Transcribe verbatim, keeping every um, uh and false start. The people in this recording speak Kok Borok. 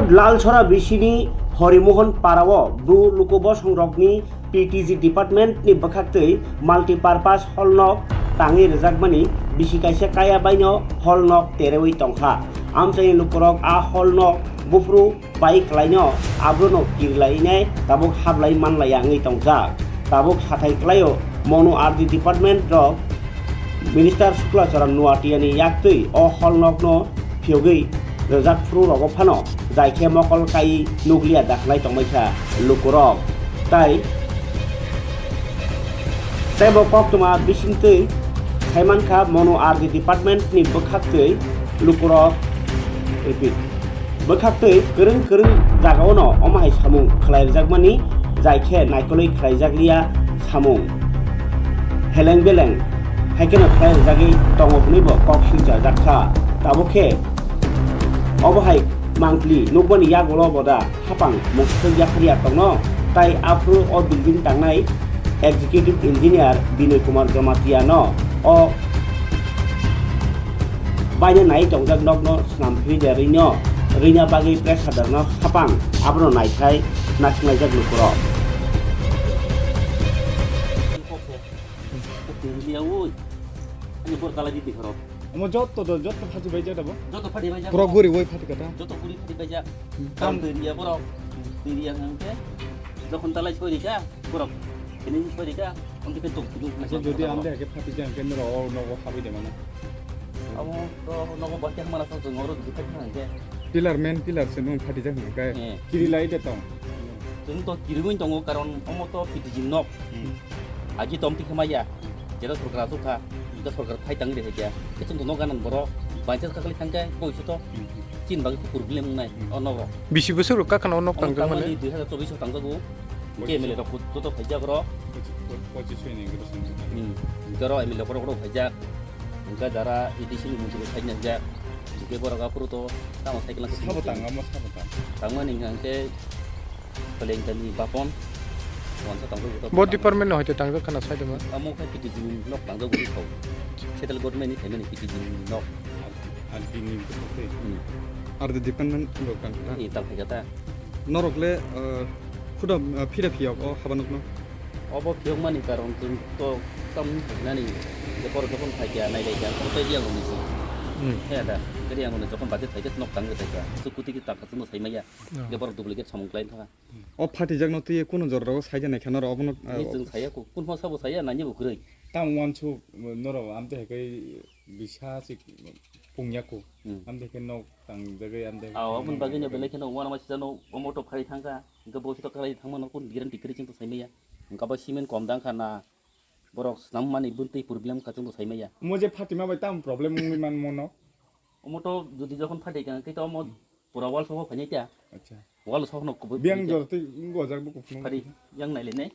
Lalsora bisini Horimohon parao Bru luku bosongrokni P T G department ni bwkhaktwi multipurpose hall nok tangwi rwjakmani bisi kaisa kaya baino hall nok terewi tongkha. Amchaini lukurok a hall nok buphuru bai kwlaino abrono kirlainai tabuk hablai manlaiya wngwi tongjak. Tabuk sathai kwlaio Monu R D department rok Minister Sukla Charan Nuatiani yaktwi o hall nokno phiyogwi rwjak phuru rogo phano jai khe mokol kai nukliya dakhlai tongbaikha lukurok. Tai teibo koktwma bisingtwi saimankha Monu R D department ni bwkhaktwi lukurok, repeat, bwkhaktwi kwrwng kwrwng jagao no omo hai samung khlai rwjakmani jai khe naikolwi khlaijakliya samung heleng beleng hai kheno khlai rwjagwi tongo hwnwi bo kok swngchajak kha. Tabuk khe obo hai mangpli nukmani yagulo bo da hapang mungsaswk yaphar ya tongno, tai aphuru o building tangnai executive engineer Binoy Kumar Jamatia no o baino nai tongjak nokno swnam phiri de rino rina bagwi press sadarno hapang abono naithai nasinglajak lukurok. Kok khe, kok khe liya oi. Ani bor kala di dikharo. Omo jotto do, jotto phaji bai jada bo. Joto phadi bai jak. Pura guri oi phati kata. Joto guri phadi bai jak. Hmm. Tam twi riya borok. Twi riya hwnkhe. Jokhon talai soi rika borok. Kini soi rika. Onti khe tok kudu. Acha jodi ande ke phati jang ke noro o nogo habi de mana. Amo to nogo bati hamana sa jong oro di phati hwnkhe. Pillar, main pillar se nung phati jak hwnkhe. Eh. Kiri lai de tong. Chwng to kirigwin tongo, karon omo to P T G nok. Hmm. Agi tom tikhe maya, jera sorkar asuk kha, jera sorkar phai tang de kya. Kechung to nok ganan boro, bancha kha kali thangkhe, boi suto, Hmm. chin bagi problem nai, Hmm. o nok rok. Bisi bosor rok kakhana o nok Omo tang tang mani mani? Dui hazar chobbish o tang jago, Boi ke M L A suto. Rok joto phai jak ro. Pochi-, po-, pochi soi ni guru song. Hmm. Garo M L A rok rok phai jak. Hingke jara A D C ni mujungo saina jak. Hingke borok aphuru to tamo cycle Sabo tang, amo sabo tang. Tangmani hingke Pelengkani Bapon. Wansa tangbo buto Bo tang. Department no hoite tangjak khana saidoma. Amo khe P T G ni nok tangjak guri thau. Central government ni phaimani P T G ni nok. Ar, ar dini buto tei. Hmm. Ar the department rok tangkha. Ni tangkha ta. Norok le, eh, khuda, eh, phira phiyok o habanok no. Obo phiyokmani karon chwng to tam nani je borok jokhon phaikha, nailaikha, tei riyang rokni se. Hmm. He da, tei riyang rokni jokhon budget phaikha, nok tangwi phaikha, swk kuti ki tangkha chwngno saimaya. Oh. Je borok duplicate samung khlai thangkha. O phatijakno twi kunu jorao saida naikha norok obono, Ni chwng saya ku, kunphang sabo saya, nani bo kwrwi. Tamo uansuk norok amtwi hai khe bisa se pungya ku. Hmm. Amtwi khe nok tangjagwi amtwi. Ah, obo bagwi no belai kheno uanama sijano, omo to phari thangkha, hingke bo to khlai thangmano kun guarantee kwrwi chwng to saimaya. Hingke bo cement kom dang kha na, borok swnam mani buntwi problem kha chwng to saimaya. Omo je Fatima bai tamo problem wngwi man mono? Omo to jodi jokhon phaidi kha, hingke to omo pura wall soho phainai ta. Acha. Wall soho no kubui Biyang phainai ta. Jor twi wng gojak bo kuphungo. Phari yang nai le nai.